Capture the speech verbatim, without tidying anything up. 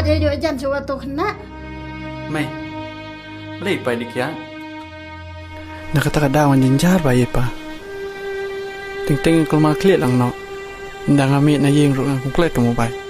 Ïa ïoh jan shuwa to khynnah. Mei. Balei pa i dei khia? Na kata ka daw ngan jynjar bha ïa pa. Teng teng kulmar khlieh lang noh. Ynda nga mih na ïing ruh ngan kum klet u mobile.